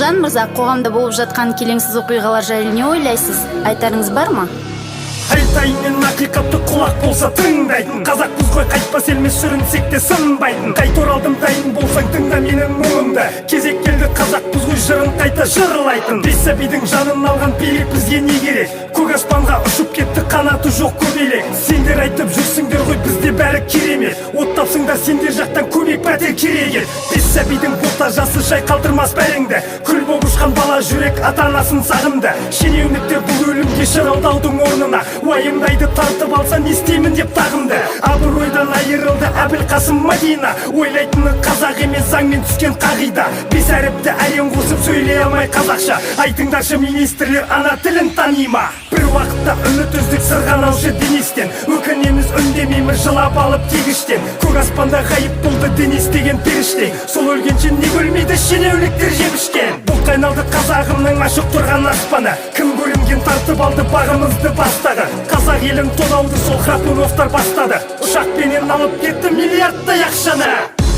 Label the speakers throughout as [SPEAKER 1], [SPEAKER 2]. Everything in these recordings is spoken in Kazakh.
[SPEAKER 1] Нұржан мырза, қоғамда болып жатқан келеңсіз оқиғалар жайлы не ойлайсыз? Айтарыңыз бар ма?
[SPEAKER 2] Айтайын мен ақиқатты, құлақ болса тыңдайтын. Қазақпыз ғой, қайтпас елміз, сүрінсек те сынбайтын. Қайта оралдым, дайын болсаң, тыңда менің мұңымды. Кезек келді, қазақпыз ғой, жырын қайта жырлайтын. Бес сәбидің жанын алған билік бізге не керек? Көк аспанға ұшып кетті қанаты жоқ көбелек. Сендер айтып жүрсіңдер ғой, бізде бәрі керемет. Оттапсыңдар сендер жақтан көмек, пәтер керек еді. Бес сәбидің бота жасы жайқалтырмас бәріңді. Күл болып ұшқан бала жүрек ата анасын сағынды. Шенеуніктер бұл өлімге шырылдаудың орнына уайымдайды, тартып алса не істеймін деп тағымды. Абыройдан айырылды Әбілқасым, Мадина. Ойлайтыны қазақ емес, заңмен түскен қағида. Бес әріпті әрең қосып сөйлей алмай қазақша. Айтыңдаршы, министрлер ана тілін тани ма? Бір уақытта үміт үздік сырғанаушы Денистен. Өкінеміз, үндемейміз, жылап алып тегіштен. Көк аспанда ғайып болды Денис деген періште. Сол өлгенше неге өлмейді шенеуніктер жеп ішкен? Бұлтқа айналды қазағымның ашық тұрған аспаны. Кім көрінген тартып алды бағымызды бастағы. Қазақ елін тонауды сол Храпуновтар бастады. Ұшақпенен алып кетті миллиардтай ақшаны.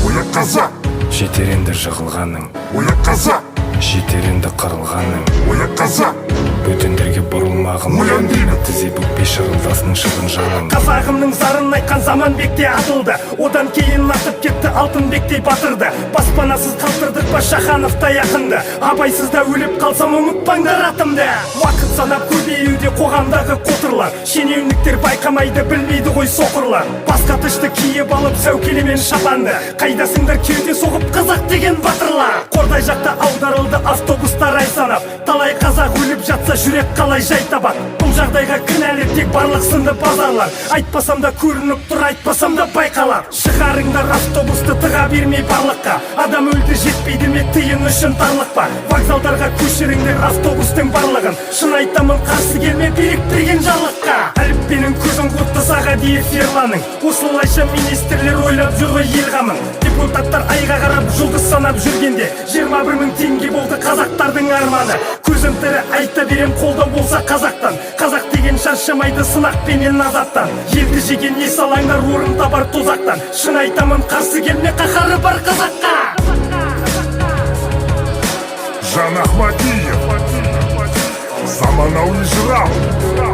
[SPEAKER 3] Оян, қазақ!
[SPEAKER 4] Жетер енді жығылғаның.
[SPEAKER 3] Оян, қазақ!
[SPEAKER 4] Жетер енді қырылғаның.
[SPEAKER 3] Оян, қазақ!
[SPEAKER 4] Бөтендерге бұрылмағын.
[SPEAKER 3] Оян деймін!
[SPEAKER 4] Тізе бүкпей шырылдасын шыбын жаның.
[SPEAKER 2] Қазағымның зарын айтқан Заманбек те атылды. Одан кейін атып кетті Алтынбектей батырды. Баспанасыз қалдырдық па Шахановтай ақынды? Абайсызда өліп қалсам, ұмытпаңдар атымды. Уақыт санап көбеюде қоғамдағы қотырлар. Шенеуніктер байқамайды, білмейді ғой соқырлар. Басқа тышты киіп алып сәукеле мен шапанды. Қайдасыңдар, кеуде соғып қазақ деген батырлар? Қордай жақта аударылды автобустар ай санап. Талай қазақ өліп жатса, жүрек қалай жай табады? Бұл жағдайға кінәлі тек барлық сынды базарлар. Айтпасам да көрініп тұр, айтпасам да байқалады. Шығарыңдар автобусты тыға бермей барлыққа. Адам өлді, жетпейді ме тиын үшін тарлық па? Вокзалдарға көшіріңдер автобустың барлығын. Шын айтамын, қарсы келме билік берген жарлыққа. Әліппенің көзін құртты Сағадиев Ерланның. Осылайша министрлер ойлап жүр ғой ел қамын. Депутаттар айға қарап жұлдыз санап жүргенде, 21 000 теңге болды қазақтардың арманы. Көзім тірі айта берем, қолдау болса қазақтан. Қазақ деген шаршамайды сынақ пенен азаптан. Елді жеген есалаңдар орын табар тозақтан. Шын айтамын, қарсы келме қаһары бар қазаққа.
[SPEAKER 3] Жан Ахмадиев. Заманауи жырау.